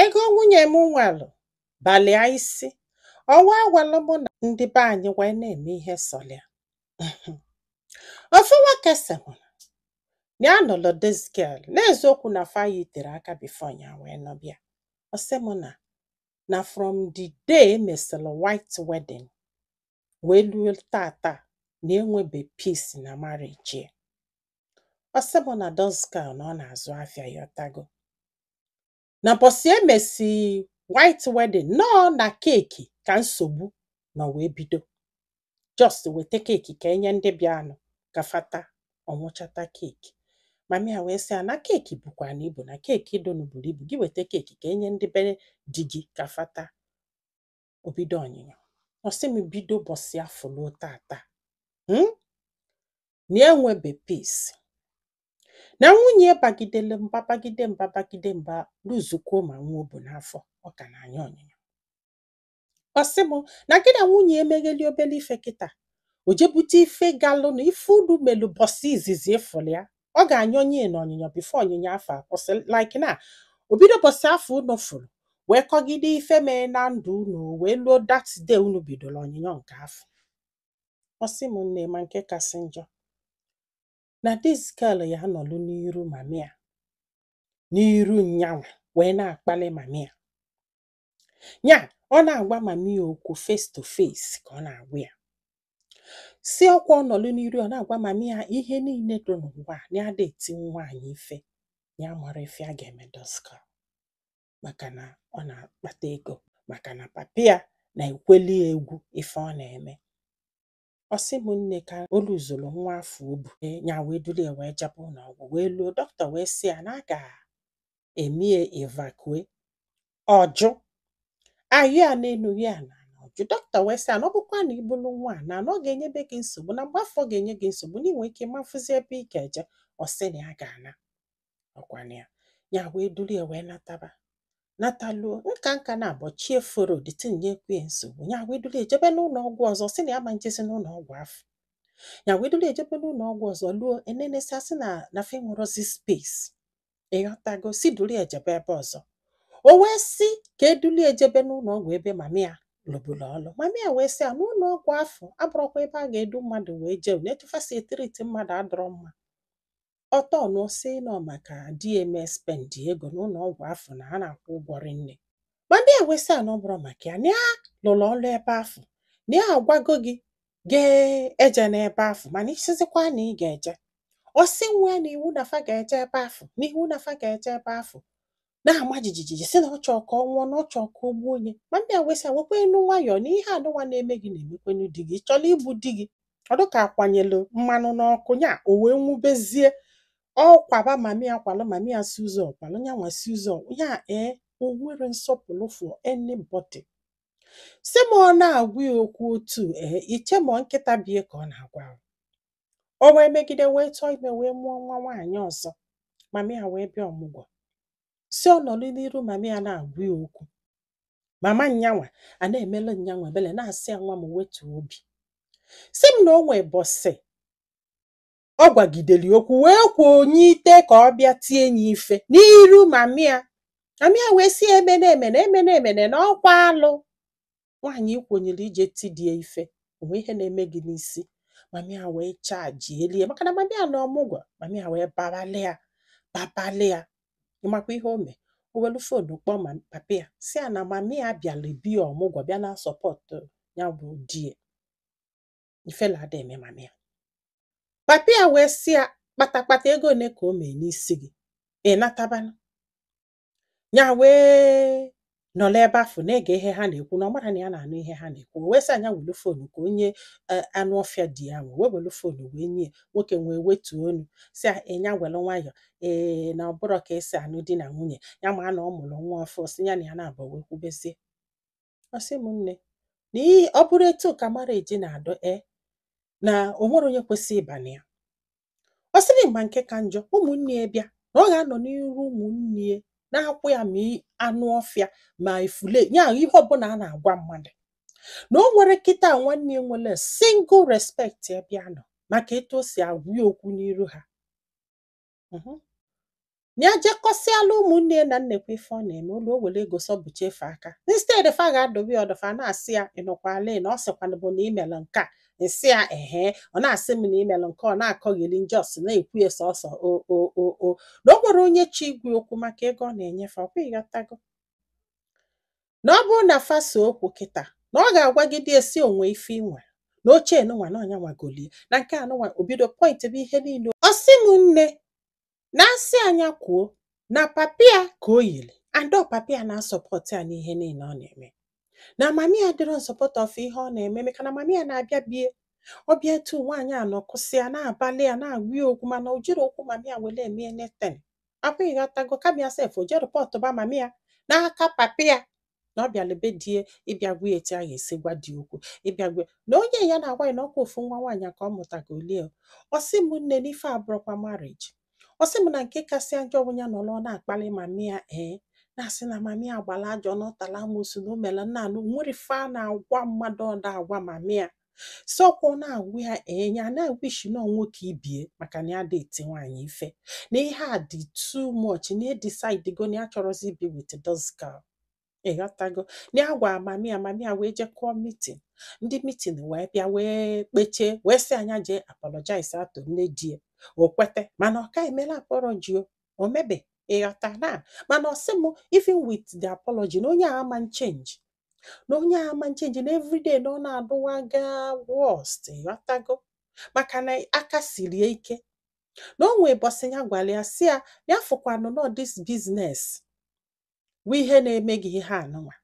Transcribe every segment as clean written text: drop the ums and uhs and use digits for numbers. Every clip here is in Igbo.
Ego nwunye m nwelụ balịa isi, ọ wee welụ mụ na ndị be anyị wee na-eme ihe sọlị ya. Ofu nwoke sị m na ya nụlụ this girl n'eziokwu na fa yitere aka before ya wee nọbịa. Ọ sị m na from the day emesịrị white wedding wee luo tata na enwebe peace na marriage ya. Ọ sị m na this girl na ọ na-azụ afịa yọtago. Na mbọsị emesi white wedding nọọ na cake ka nsogbu nọ wee bido. Just weta cake ka enye ndị bịanụ ka fata ọnwụchata cake. Mami ya wee sị ya na cake bukwa na ibu na cake dụnụ buru ibu, gị weta cake ka enye ndị be di gị ka fata. O bido ọnyịnyọ. Ọ sị m bido ụbọchị afọ luo tata na enwebe peace. Na nwunye ya bagidele mba, bagide mba, bagide mba, luzukwuo ma nwa o bu n'afọ, ọ ka na-anya ọnyịnyọ. Ọ sị m na gị na nwunye emegheli obele ife kịta, o je bute ife galụ na ife unu melu bọsị izizi ịfụlụ ya, ọ ga-anyọnye ya n'ọnyịnyọ before ọnyịnyọ afọ akwụsị, like na o bido bọsị afọ unu fụrụ wee kọgide ife mee na ndụ unu wee luo that day unu bidoro ọnyịnyọ nke afọ. Ọ sị m, nne, ma nke kasị njọ na this girl ya nọlụ n'iru mami ya, n'iru nyanwa, wee na-akpali mami ya. Nya ọ na-agwa mami ya okwu face to face ka ọ na-agwa ya. Si ọkwa ọ nọlụ n'iru, ọ na-agwa mami ya ihe niile dị n'ụwa a, na ya ada etinwu nwaanyị ife, na ya mara ife a ga-eme this girl maka na ọ na-akpata ego, maka na papi ya na-ekweli ya egwu ife ọ na-eme. Ọ sị m, nne, ka o luzuru nwa afọ o bu ya, wee duru ya wee jebe ụlọ ọgwụ, wee luo, dọkịta wee sị ya na a ga-eme ya evacuate. Ọ jụ ayụ ya n'elu ya na ọjụ. Dọkịta wee sị ya na ọ bụkwa na ibulu nwa a na ọ ga-enyebe gị nsogbu, na mgbe afọ ga-enye gị nsogbu, na ị nwere ike ịmafụzi ebe ị ga-eje. Ọ sị na ya ga-ana ọkwana ya. Ya wee duru ya wee nataba, nataluo nka nka na abọ chie foro the thing nyekwu ya nsogbu. Ya wee duru ya jebe n'ụlọ ọgwụ ọzọ, sị na ya ma njezi n'ụlọ ọgwụ afọ. Ya wee duru ya jebe n'ụlọ ọgwụ ọzọ, luo enenesịa, sị na fe nwerozi space, ịghọtago, si duru ya jebe ebe ọzọ. O wee sị ka edulu ya jebe n'ụlọ ọgwụ ebe mami ya lụbụrụ ọlụ. Mami ya wee sị ya n'ụlọ ọgwụ afọ abụrọkwa ebe a ga-edu mmadụ wee jee, na etu fa si etiriti mmadụ adọrọ mma. Ọtọ nụ sị nọ maka di ya eme spend ego n'ụlọ ọgwụ afọ na ha na-akwụ ụgwọ rinne. Mami ya wee sị ya na ọ bụrụ maka ya, na ya lụrụ ọlụ ebe afọ, na ya agwago gị ga-eje n'ebe afọ, mana isizikwa na ị ga-eje. Ọ sị nwa ya na iwu na fa ga-eje ebe afọ, na iwu na fa ga-eje ebe afọ, na-ama jijiji, sị na ọ chọọ ka ọ nwụọ, na ọ chọọ ka o gbuo onye. Mami ya wee sị ya wekwenu nwayọọ, na ihe anụnwa na-eme gị na-emekwenu di gị, ị chọrọ igbu di gị? Ọ dịka akwanyelu mmanụ n'ọkụ nya, o wee nwubezie. Ọ kwaba mami ya, kwalụ mami ya si ụzọ, kwalụ nyanwa si ụzọ ya. Ee, o nwere nsọpụrụ for anybody. Sị m, ọ na-agwa ya okwu otu ee iche ma nkịta bie ka ọ na-agwa ya. O wee megide wee tụọ ime wee mụọ nwa nwaanyị ọzọ. Mami ya wee bịa ọmụgwọ, si ọ nọrọ n'iru mami ya na-agwa ya okwu. Mama nyanwa a na-emelụ nyanwa ebele, na-asị ya, "Nwa m, wetuo obi." Sị m na o nwee bọsị ọ gwagidere ya okwu wee kwuo onye ite ka ọ bịa tie ya ife n'iru mami ya. Mami ya wee sị ya emene emene emene emene, na ọkwa alụ nwaanyị ikwonyere ije tidie ife onwe ihe na-eme gị n'isi. Mami ya wee chaji elie maka na mami ya na ọmụgwọ. Mami ya wee babalị ya, babalị ya. Ịmakwa ihe o mee? O welu phone kpọọ ma papa ya, sị ya na mami ya bịala bi ya ọmụgwọ, bịa na support ya bụ di ya. Ifela ada eme mami ya. Papa ya wee sị ya kpatakpata ego one ka o mee n'isi gị, ị natabana ya. Wee nọrọ ebe afọ na-ege ihe ha na-ekwu, na ọ mara na ya na-anụ ihe ha na-ekwu. O wee sị anya welu phone ka onye anụ ọfịa di ya nwe. Wee welu phone wee nye nwoke, wee wetuo onu, sị ya ịnya welu nwayọ, ee, na ọ bụrọ ka esi anụ di na nwunye ya, ma na ọ mụrụ nwa ọfụ. Sị ya na ya na-abụ wee kwubezie. Ọ sị m, nne, na ihe ọ bụrụ etu ka marriage na-adọ e na o nwere onye kwesịrị ịba na ya. Ọ sịrị ma nke ka njọ, ụmụnne ya bịa na ọ ga-anọ n'iru ụmụnne ya na-akwụ ya ma anụ ọfịa ma ifule ya, ihe ọbụla a na-agwa mmadụ na o nwere kịta. Nwanne ya nwere single respect ebe a nọ maka etu o si agwa ya okwu n'iru ha. Na ya jekọsịala ụmụnne ya na nnekwa ife ọ na-eme ụlọ, o were ego sọbụcha efe aka. Instead fa ga-adobe ya ọdụ, fa na-asị ya, ịnụkwala na ọ sịkwana bụ na imelụ nke a, nsị ya ehe, ọ na-asị m na imelụ nke ọ na-akọghịli njọs, na-ekwu ya sọsọ o o o o na o nwere onye chi igwe okwu maka ego ọ na-enyefe. Ọkwa ịghọtago na ọ bụrụ na fa so okwu kịta, na ọ ga-agwagide esi onwe ife ị nwere na oche nụnwa na ọnya nwagolie na nke anụnwa, obido point bụ ihe niile. Ọ sị m nne, na asị anya kwuo na papia ka o yiri and ọ papia na-asupport ya n'ihe niile ọ na-eme, na mami ya dịrọ support of ihe ọ na-eme, maka na mami ya na-abịa bie ọbịa etu nwaanyị a nọ kwụsị ya na-abalị ya na-agwa ya okwu, mana o jiri okwu mami ya were eme anything. Akwa ịghọtago, kama ya sef o jee report ba mami ya n'aka papi ya na ọ bịala be die ịbịa gwa ya etu a ga-esi gwa di okwu, ịbịa gwa na onye ya na-agwa ya na ọkwa ofu nwa nwaanyị ka ọ mụtagolie. Ọ sị m nne, n'ife abụrụkwa marriage. Ọ sị m na nke kasị njọ bụ ya nọrọ na-akpali mami ya, ee, na-asị na mami ya gbara ajọ, na ọ tara amoosu, na o mere nna anụ nwere ife a na-agwa mmadụ, ọ na-agwa mami ya sọkwa ọ na-agwa ya, ee, ya na-wish na nwoke ibie, maka na ya dị eti nwaanyị ife na ihe a dị too much, na e decide go na ya chọrọzi ibi with this girl. Ịghọtago na ya gwa mami ya, mami ya wee jekọọ meeting, ndị meeting wee bịa wee kpechie wee sị anya jee apologize atụ nne die, o kwete, mana ọ ka emela apology o o mebe. Ịghọta na mana ọ sị m, even with the apology, na onye a ama change, na onye a ama change, na everyday na ọ na-adụwaga worst. Ịghọtago, maka na aka siri ya ike, na o nwee bọsị ya gwara ya sị ya ya fụkwanụ nọ this business bụ ihe na-eme gị ihe anụnwa,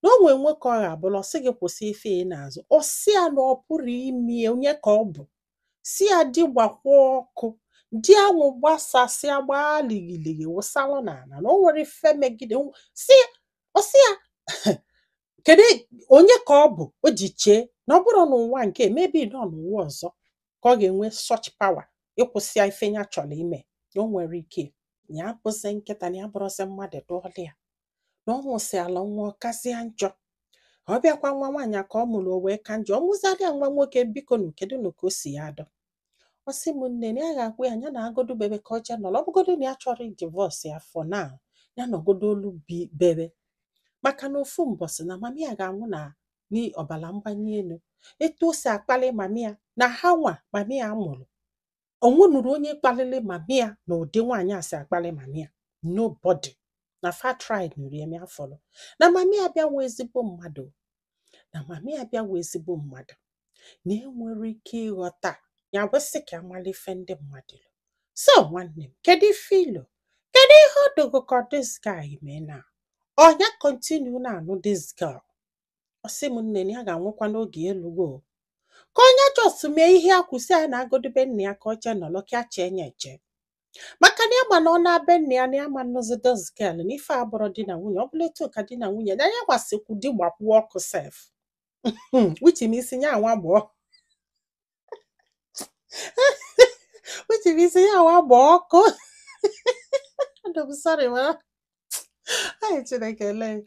na o nwee nwoke ọ ga-abụla ọ sị gị kwụsị ife ị na-azụ. Ọ sị ya na ọ pụrụ ime onye ka ọ bụ si ya di gbakwa ọkụ di anwụ gbasasịa gbaa ligiligi wụsalụ n'ala, na o nwere ife megide si. Ọ sị ya kedu onye ka ọ bụ o ji chee na ọ bụrụ n'ụwa nke maybe nọ n'ụwa ọzọ ka ọ ga-enwe such power ịkwụsị ife ya chọrọ ime, na o nwere ike ya abụzi nkịta, na ya bụrụzi mmadụ dụọla ya, na ọ nwụsịala nwa ọ kasịa njọ, ọ bịakwa nwa nwaanyị ka ọ mụrụ o wee ka njọ, ọ mụzarịa nwa nwoke. Biko nụ, kedu nụ ka o si ya adọ? Ọ sị m nne, na ya ga-agwa ya ya na agodu bebe ka ọ jee nọrọ, ọ bụgodu na ya chọrọ divorce ya for now, ya nọgodo olu bi bebe, maka na ofu mbọsị na mami ya ga-anwụ na n'ọbara mgbali elu, etu o si akpali mami ya na ha nwa mami ya mụrụ onwenuru onye kpalili mami ya na ụdị nwaanyị a si akpali mami ya, nobody na fa try nụrụ ya afọrọ na mami ya bịa nwee ezigbo mmadụ, na mami ya bịa nwee ezigbo mmadụ na enwere ike ịghọta ya wesị ka amala ife ndị mmadụ lụ. So nwanne m, kedu ife ilo, kedu ihe ọ dogo ka this guy mee na ọ ya continue na-anụ this girl? Ọ sị m nne, na ya ga-anwụkwa n'oge elugo, ka onye just mee ihe a kwụsị ya na-agodobe nna ya ka ọ jee nọrọ ka chee ya eche, maka na ya ma na ọ na-abe nna ya na ya ma nnụzi this girl, na ife abụrụ di na nwunye. Ọ bụla etu ka di na nwunye na ya gbasikwu di gbakwuo ọkụ sef, which means ya nwa gbọọ, which means ya nwa gbọọ ọkụ. I'm sorry ma. Hey, Chineke lee.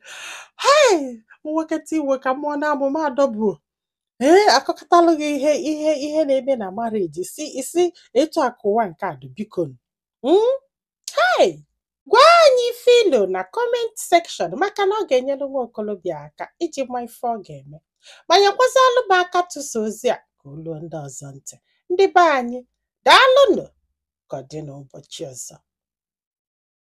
Hey, nweketa iwe ka mmụọ na-amụ m adọbụ. Ee, akọkọtalụ gị ihe ihe ihe na-eme na marriage si isi etu akụwa nke a dị, biko. Hey, gwa anyị filo na comment section, maka na ọ ga-enyere nwa okolobịa aka iji ma ife ọ ga-eme, ma nyekwazalụ m aka tụsa ozi a ka o luo ndị ọzọ ntị. Ndị be anyị, daalụnụ, ka ọ dị n'ụbọchị ọzọ.